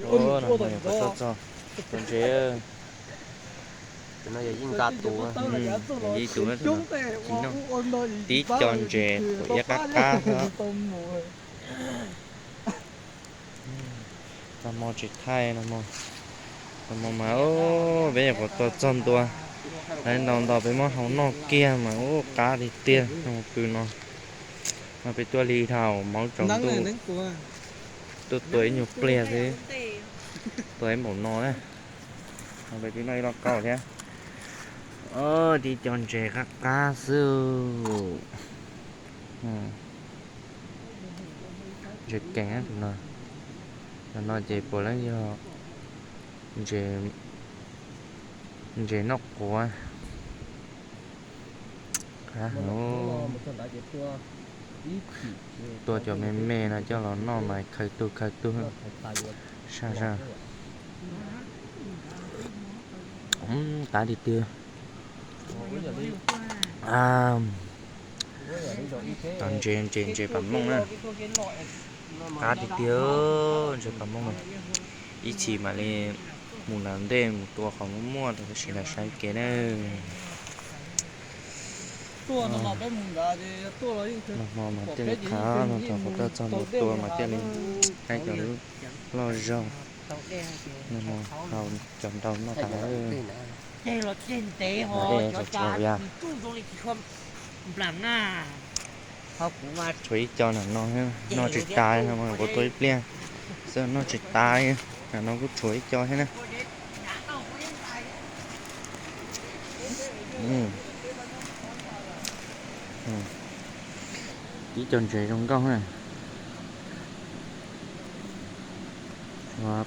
Ua no yog kuv tuaj txog tus ntses. Tus no yog yeej nqa tus, yeej tus no tib co ntses thaum ib qab qab xwb. Nag hmo tsis thaij, nag hmo mas peb nyuam qhuav tuaj txog ntua, lawv ntaus ntaus peb muab hau noj kiag mas ub qab tiag tiag. Pw no, no peb tuaj li dhau hauv tsaus ntuj, tuaj tua ib nyuag pliag xwb, tua ib npaum no na. Peb twb noj ib lauj kaub thiab. Tib co ntses qab qab xwb. Ntses keej no, no ces puav leej yog ntses noj quav. Tua cov me me no coj los noj mas khaws tug khaws tug, saj saj. Qab tiag tiag. Cov ntses, ntses, ntses pas mooj na, qab tiag tiag, ntses pas mooj. Ib chim mam li mus nram ntej mus tua qhov muaj muaj rau peb sawv daws saib kev na. Nag hmo mas thiaj li qab, nag hmo kuv tuaj txog ntua tua mas thiaj li saib cov loj zog. Nag hmo hau cov nrau noj tas lawm. Dej los dej ntev ho, cov cas tsis tsuj zoo li tsis tshua nplam na. Tshuav ib co nram no, noj tsis tas, kuv tua ib pliag xwb noj tsis tas. Nram no kuj tshuav ib co thiab na. Ib co ntses zoo nkauj na.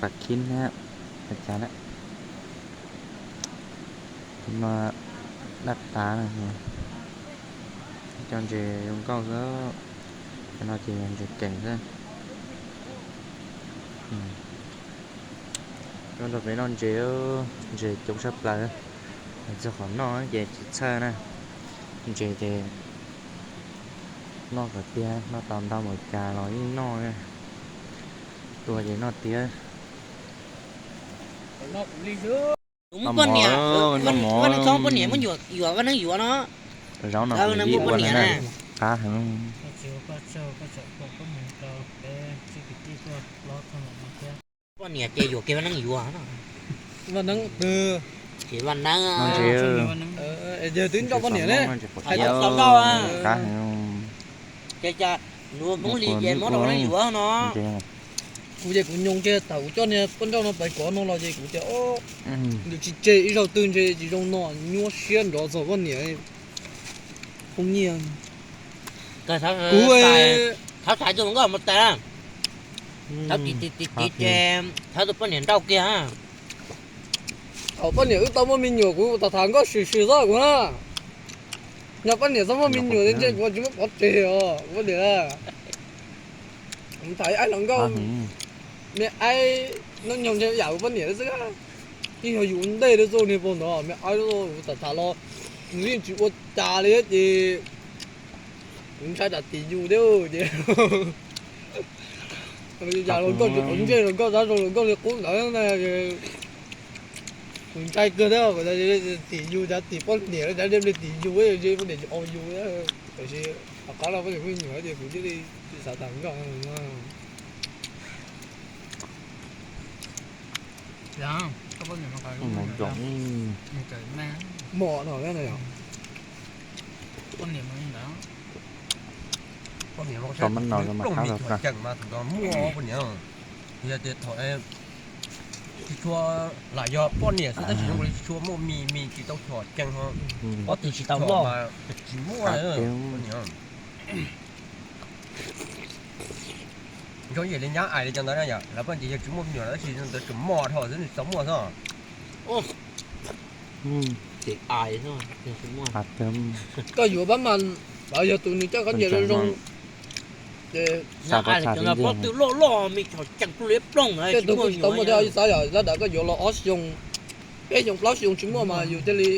Pas khib thiab, cas lawm. Tus no daj tas, ib co ntses zoo nkauj xwb. Cov no ces yog ntses keem xwb. Coj nrog peb noj ntses, ntses coob tshaj plaws. Txog qhov noj ces tsis txhawj na. Ntses ces noj kom tiag, noj tau ntau npaum cas los yeej noj. Tua ces noj tiag. Muab poj niam, Vaj Neeb txhob muab poj niam muab yuav, Vaj Neeb yuav no. Zaub no kuv ib ua na, qab heev. Poj niam ces yuam kev Vaj Neeb yuav. Vaj Neeb, ces Vaj Neeb, yog twb nrauj poj niam ne. Qab heev. Ces cas nws muab li ces muab rau Vaj Neeb yuav no. Kuv ces kuv nyoos ces thaum kuv coj niag poj nrauj no pais kov no los ces kuv tias, nws tsis tseg ib zaug twg ntshe tsis zoo no, nyuaj siab nrov txog poj niam. Phooj nyiaj. Kuv thab thaiv tus nkauj mus tas, thab tiv tiv tiv ces thab tus poj niam nrauj kiag. Thaum poj niam wb tau muaj me nyuam kuv tham tham nkauj swm swm xwb kuv na. Yog poj niam txhob muaj me nyuam ntshe kuv tsis muab pov tseg os poj niam. Kuv tham ib aib hluas nkauj, me aib hnub nyoog ntshe yam kuv poj niam xwb. Yeej yog yus ua ntej rau txoj niag pog ntawd me aib, kuv tham tham los nws yeej tsis ua cas li ces kuv ntshai tsam tim yus thiab ces yam hluas nkauj tsis quav ntsej, hluas nkauj tab zoo, hluas nkauj li qub ntawd na. Kuv ntshai kawg thiab, tim yus cas tim poj niam, cas dej ple tim yus, poj niam tsis au yus. Tiam sis tom qab los poj niam muaj me nyuam ces kuv thiaj li tsis xav tham nkauj. Mos no, poj niam mas qab los ceem mas thaum ntawd muaj poj niam. Yog tias thaum tsis tshua, lam yog poj niam xwb tab sis zoo li tsis tshua muaj mis, mis tsis tau chom ceeb ho. Ob tug tsis tau loj mas tsis muaj. Zoo yam li nyab ais li cov ntawd na yom, lawv poj niam yog tsis muaj me nyuam tab sis ntawd tseem mos dhau xwb nws tsis tau muaj xwb. Koj yuav pab mas, yog tus nws coj khaub ncaws zoo zoo, tej tus tsis tau muaj thiab ib xav yom, lab dawm koj yuav los ob xyoo, peb xyoo plaub xyoo tsis muaj mas yus thiaj li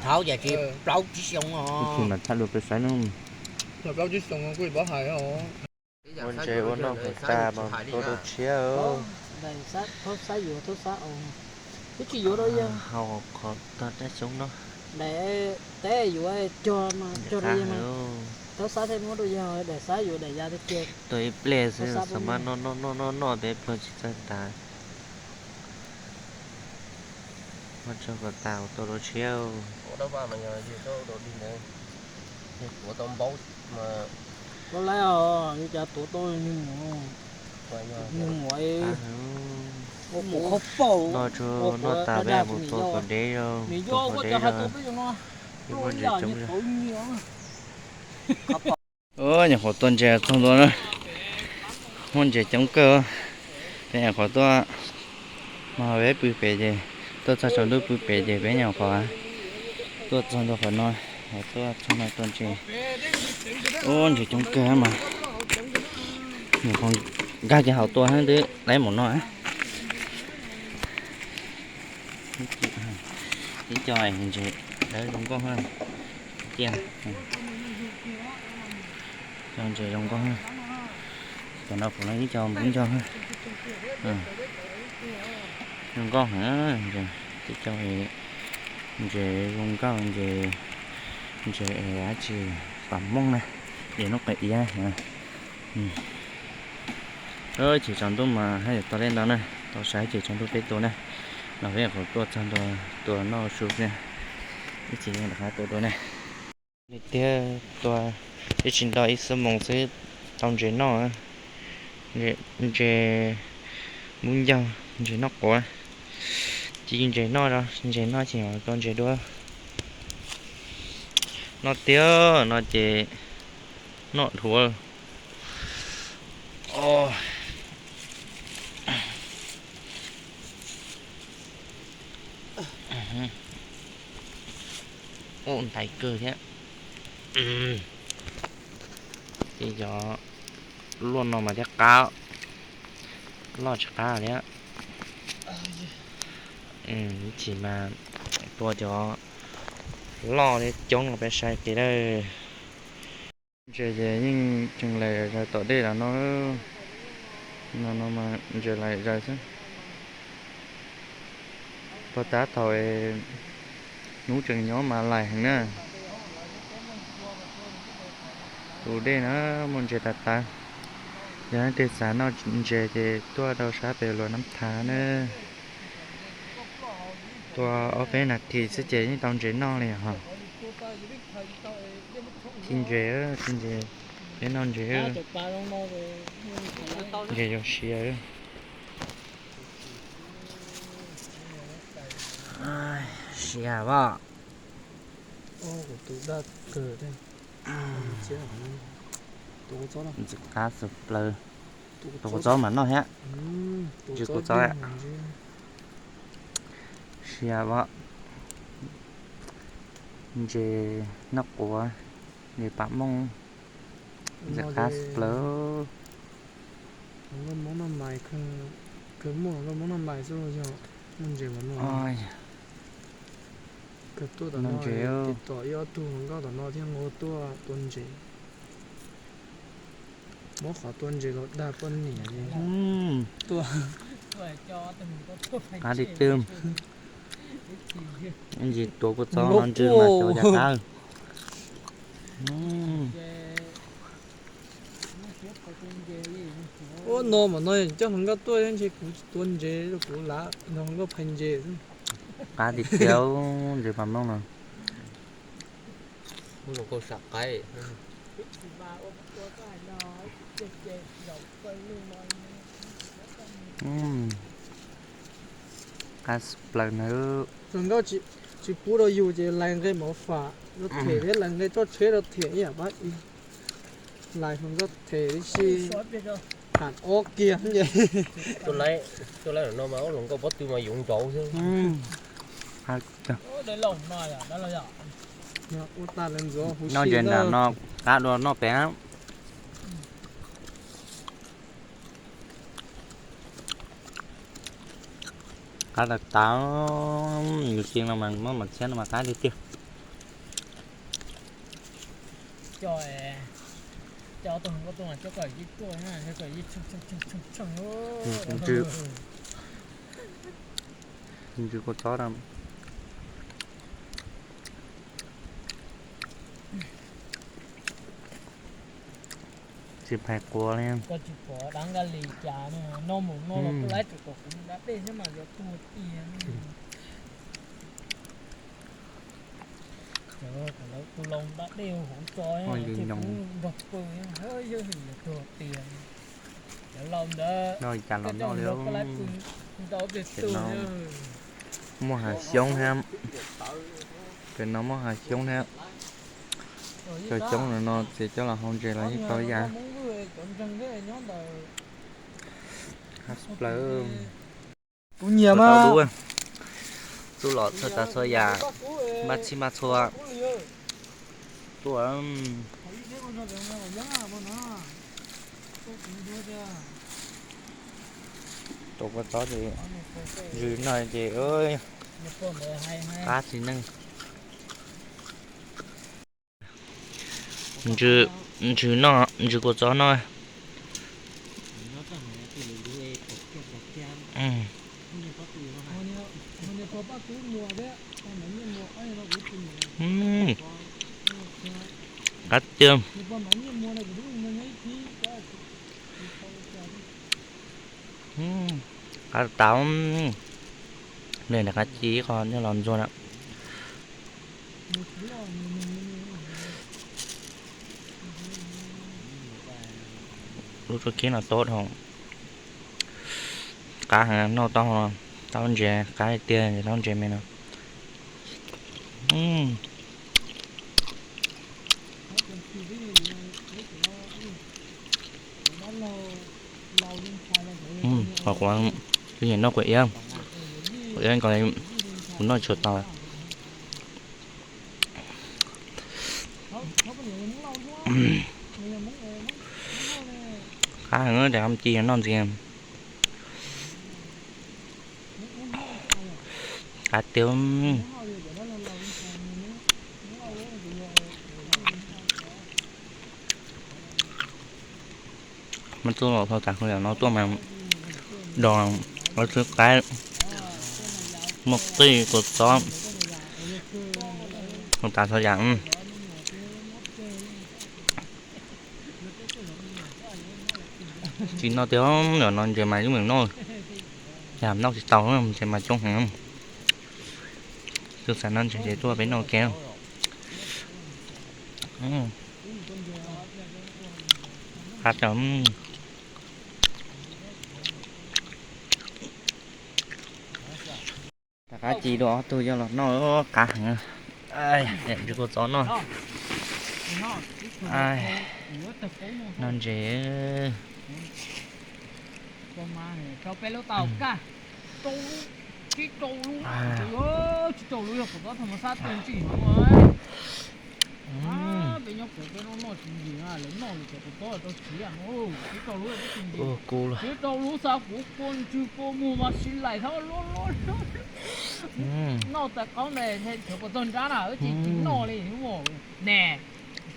thauj yam tsis plaub tsib xyoo os. Plaub tsib xyoo kuj paub hais os. Ua ntses ua noj kom tas mas tua rau tshiab os. Daim xab, thaub xab yuav thaub xab os. Twb tsis yuav rau yawg. Hau qhov tag dab xyoob no. Daim teb yuav cog mas cog rau yawg mas. Thaub xab thiaj muab rau yawg, daim xab yuav daim ya tiag tiag. Tau ib pliag xwb, xav mas noj noj noj noj noj peb pluag tsis txawj tas. Muab tso kom tas ua tau lub tshiab. Tuav tau npaub mas, tuav tau npaub, tuav tau npaub, nws cas tuav tau nws muam, nws muam. Noj tsuag noj tas peb mus tua kaus dev, tua kaus dev, ib muaj ntses coob. Nyuam qhuav tua ntses txog ntua na, muaj ntses coob kawg. Peb nyuam qhuav tuaj, mas peb pw pem ces, tuaj txog tsaus ntuj pw pem ces peb nyuam qhuav tuaj txog ntua qhov no, qhuav tuaj txog no tua ntses. Ub, ntses coob kawg mas, nyuam qhuav nkag kiag hauv tua xwb twb laib mus no. Ib co ntses dawb zoo nkauj, cia, co ntses zoo nkauj. Cov no kuv no ib co npub ncog, zoo nkauj heev. Ib co ntses zoo nkauj, ntses, ntses dab tsi, pam mooj na, ntses noj qe iab. Ces tsaus ntuj mas haj yam tau li ntawd na, tau saib ces tsaus ntuj peb tua na. Los peb nyuam qhuav tuaj txog ntua tua noj su xwb, ib chim yeej rov qab tua dua na. Li tiag tua, twb tsis nto ib xuab moos xwb tau ntses noj. Ntses npub ncog, ntses noj quav, ci ntses noj, ntses noj ces tua ntses dua. Noj tiag no ces noj dhuav. Ub, ntais kawg thiab. Ces cov luaj no mas thiaj qab, loj tsis qab thiab. Ib chim mas tua cov loj thiab coob los peb saib kev lawm. Ntses ces yeej tseem laim zaws tom dej los no, no no mas ntses laim zaws xwb. Puag ta thaum hnub tseem nyob mas laim heev na. Tus dej na muaj ntses tas tas. Yog leej twg xav noj ntses ces tuaj rau sab pem Luas Nab Thav na. Tua ob peb nas this xwb ces yeej tau ntses noj li os. Ci ntses, ci ntses, peb noj ntses, ntses yuav siav. Siav os. Ntxim qab xwb plaws. Tus kua txob mas noj thiab. Ntses kua txob. Siav os. Ntses noj quav, ntses pam mooj, ntxim qab xwb plaws. Kawg muaj hluas nkauj Hmoob noj mais xwb los yog muaj ntses mas noj. Kawg tuaj tom no, tis tom ib ob tug hluas nkauj tom no thiab nqa tuaj tua ntses. Muab qhov tua ntses los dag poj niam li. Tuaj, qab li twg. Ntsis tuav kua txob no ntsw mas xyov cas qab. Ua no mas no coj hluas nkauj tuaj ntshe kuv tsis tua ntses rau kuv, lam nrog hluas nkauj phais ntses xwb. Qab tiag tiag, ntses pam mooj no. Qab plaws na. Hluas nkauj tsis pub rau yus ces lais nqe mov fam rau them thiab lais nqe txoj tsheb rau them ib yam pab. Lais hluas nkauj them tib si, tham ob kiag ces. Tuaj lawm no mas hluas nkauj pob tw mas yuav nrauv xwb. Ua tas lawv ntxuav huv si noj ntses nram no, qab dua noj pem. Qab tas tas, yus ci no mas muab mov txhiab no mas qab tiag tiag. Cov tus hluas nkauj tuaj mas coj koj ib tuaj na, coj koj ib tsheej tsheej tsheej tsheej. Ntsws, ntsws kua txob na. Tsis phais quav li. Koj tsis pom dab Nkaj Lis cas no, noj mus noj los kuj laib tsum kom kuv mus da dej thiab mas yuav tuag tiag. Lawv tus laus da dej hauv tso, ces kuv nrog pw, yawg yuav tuag tiag. Cov laus ntawd, koj coj mus nrog koj laib pw ntau pes tus. Muaj hav xyoob thiab, pem no muaj hav xyoob thiab. Cov xyoob no txiav coj los hau ntses los yeej tau yam. Kuv nyiam mas. Txuj lom txhua tsav txhua yam, npaj txhij npaj txhua tuaj. Tuaj kua txob ces ntsws no ces qab tsis neej. Ntsws, ntsws no, ntsws kua txob no. Qab tiag. Qab tas. Nws nram qab ci ib qho nyob los ntxuag na. Lub tshua khib no tob dhau. Qab heev, noj tau, tau ntses qab tiag, tau ntses me no. Qhov kuv nyiam noj kuv iab, kuv iab ko kuv noj tsis tau. Qab heev, ces qab ci noj ntxiv. Qab tiag. Muab txuj lom txhua tsav txhua yam no tuaj mas do, ua txhwb qaib, muaj qij, kua txob, txhua tsav txhua yam. Tsis noj tiag, yog no ntses mas yeej meem noj. Yam noj tsis tau, ntses mas coob heev. Tus xav noj ntses ces tuaj peb noj kev. Qab tau. Rov qab ci dua ob tug coj los noj, qab heev. Ntsws kua txob noj. Noj ntses. Rau peb lub tau kaj, rau lub, tsib rau lub, tsib rau lub yog kua txob thas mas xab tuaj ntsim heev. Peb nyob kuv peb noj noj tsis nkim, lawv noj lawm cov kua txob rau tsib, tsib rau lub twb tsis nkim. Tsib rau lub xav kuv kua ntswg kua muag mas sib laim thab luaj luaj. Noj tas qaub ntais ntshe tshuav puas txog nrab na, wb tsis tsis noj li. Ne,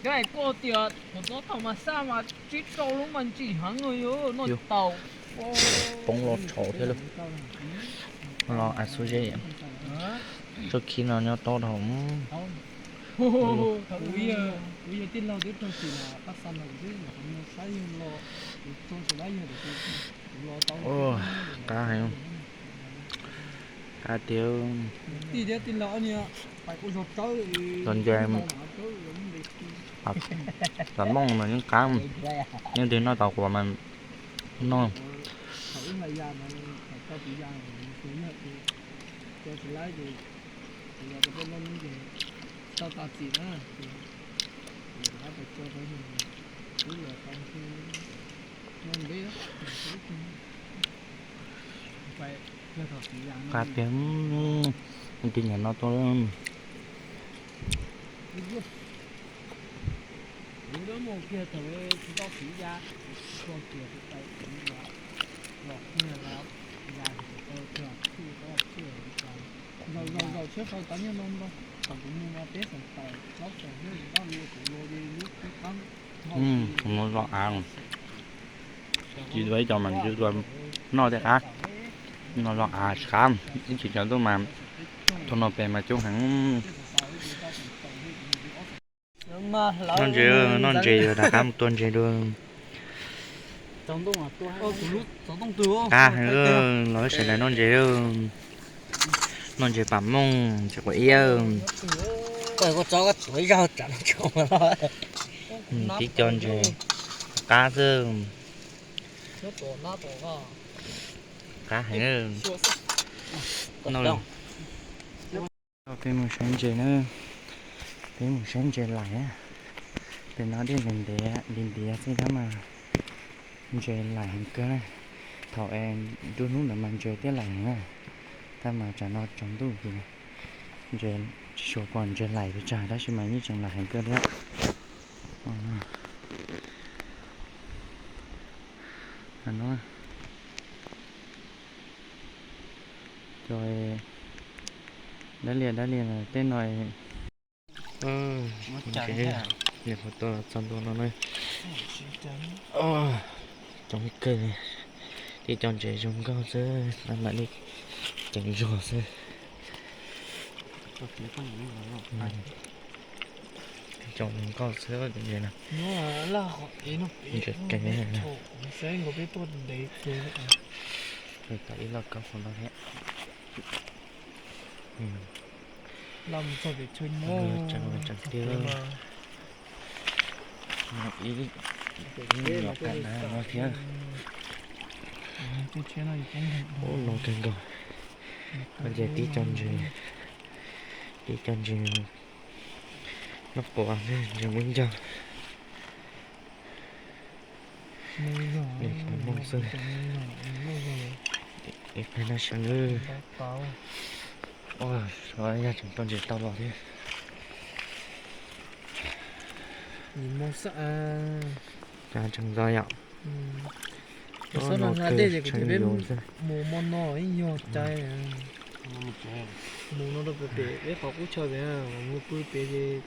cov hais tuaj tias kua txob thas mas xab mas tsib rau lub mas ntsim heev no yog noj tau. Poob los tshauv thiab lauj. Los a xu ze, tsob khib no nyob tob dhau. Kuv yog tij laug twb raug tsim los pab xa los kuv twb saib yog los, kuv tso tsis laib yog kuv los tau. Qab heev. Qab tiag. Tij thiab tij laug ob niag pais ua zog tsawb, los nce, los mooj mas yeej qab, yeej twg noj tau quav mas noj. Thaum wb hlais yas mas thaum tso tiv yas, tus yawg ces tso tsis laib ces kuv los rau peb loj lub ces tau tas txim na ces rov qab tso rau twb los tau noj ntev. Qab tiag, tus nyuam no tuaj. Kuv mus kiag thaum tsis tau txiv ya, tso kiag tus tais kuv los, los kiag los ya tau kiag txuj tau txuj, zaum zaum zaum tshiab faus tav nyob no ntag. Thaum kuv mus mas peb xeem tawm plaub xeem thiab dab li kuv los li lub peb qab. Los av, tsis tua ib co mas tsis tua noj thiaj qab. No los av tsis qab, ib tsis cov ntuj mas tau no pes mas coob heev. Noj ntses, noj ntses, yuav rov qab mus tua ntses dua. Qab heev, los sawv daws noj ntses. Noj ntses pam mooj, ntses quav iab. Tib co ntses qab xwb. Qab heev. Noj, peb mus saib ntses na, peb mus saib ntses laim. Pem no dej ntev ntev ntiav xwb tab mas ntses laim heev kawg na. Thaum es nruab hnub ntawd mas ntses thiaj laim heev na, tab mas tsam no tsaus ntuj ces ntses tsis suav pom ntses laim pes tsawg tab sis mas yeej tseem laim heev kawg thiab. Cov dab lias dab lias tej no. Ntses, niam qhuav tua los txog ntua no na. Coob kawg li, tib co ntses zoo nkauj xwb, tab mam li ceev zog xwb. Tib co zoo nkauj xwb, ntses na. Ntses kev. Tau ib loj koob hauv no thiab. Tseem tiag, ib nyuam qab no thiab. Ub, no kawg nkaus. Ces tib co ntses, tib co ntses noj quav, ntses muab ncog. Mus xwb. Ib pliag noj seev. Ua, yog tseem tau ntses tau los thiab. Tseem ntxov yom. Tshee yuav xwb. Mus no rau pem pem ib qhov qub chaw pem, mus pw pem ces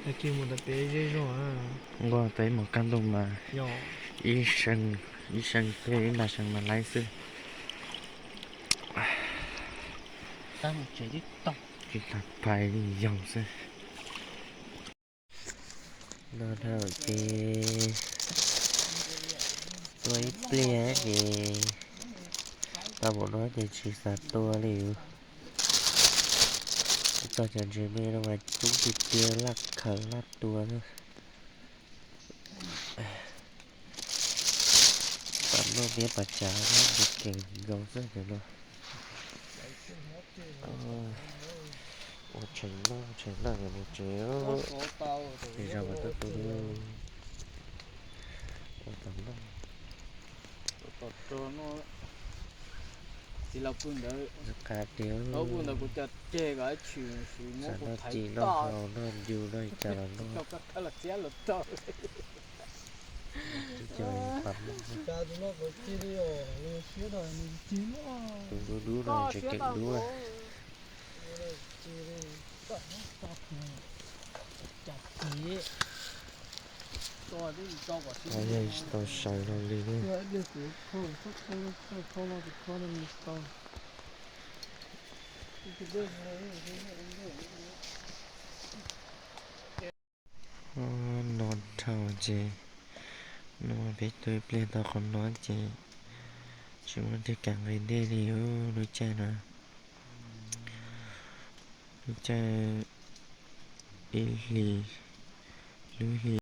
tag kis mus ntawd pem ze zog. Nquag tau ib hmos kaj ntug mas ib seev, ib seev tej ib nta seev mas laib xwb. Tsis tas phais li yog xwb. No dhau ces tua ib pliag ces tau mus no ces tsis xav tua li. Ib txoj cov ntses me no mas coob tiag tiag, laj khaws laj tua na. Pam noj tiab pam tsav thiab, ntses kev nkaus xwb cov no. Ua tshee noj, tshee noj yuav mus tsev. Tej zaum mas tuaj tu ua tom noj. Txiv laus pw ntawd, qa tiag, ntawd kuv cog ceg kom ib tshwm xav noj ci noj hau noj ncu noj li cas los noj. Ib co pam noj. Tus dub dub no ntses kev dub. Yog tsis tau sawv los li. No dhau ces no peb tua ib pliag tau qhov no ces tsis muaj tej kev nqis dej li lub caij no. Lub caij ib hlis, lub hli